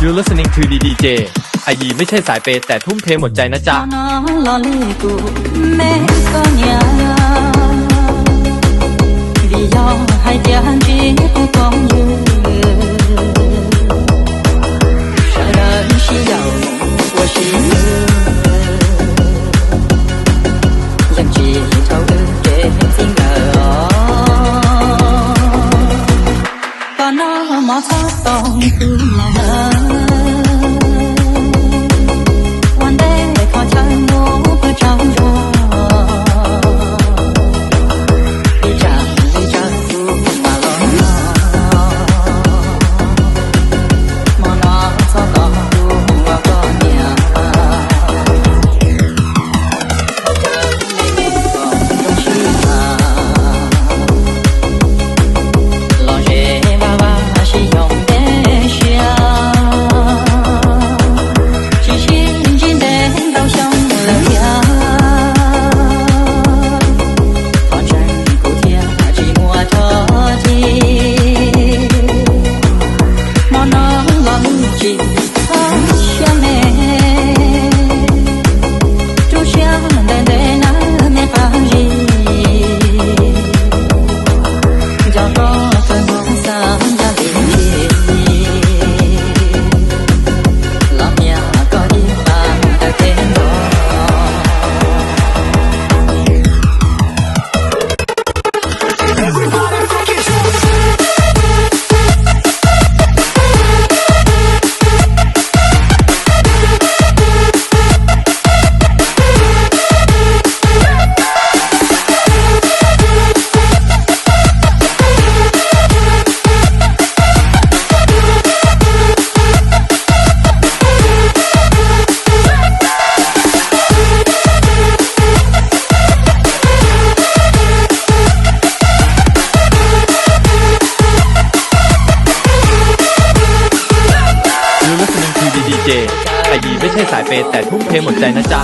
You're listening to D D J, อายีไม่ใช่สายเปย์แต่ทุ่มเทหมดใจนะจ๊ะ Qhov no los li kuv me koj niam, vim yog hais tias ntsib kuv phooj ywg, sawv daws sib yaum ua si, yeej tsis dhau wb kev txij nkawm os. Koj noj mov txhob tau tus los lawm, ua ntej kho chaw mus pw tsaug zog, ib tsam li tsawg kuv mam los no, hmo no txhob tau tus los koj niam. Los ze vaj vaj sib yoog ntev siab, tsis sib ntsib ntev ntau xyoo lawm thiab, qhov ntseeg kuv thiaj tsis muaj txog ti. Hmo no los tsis txhob siab me, rub siab ntev ntev na me qab zib, nco txog kawg hmoov xav yog li, los niam koj ib pas taw teb nrog. You're listening to D D J, อายีไม่ใช่สายเปย์แต่ทุ่มเทหมดใจนะจ๊ะ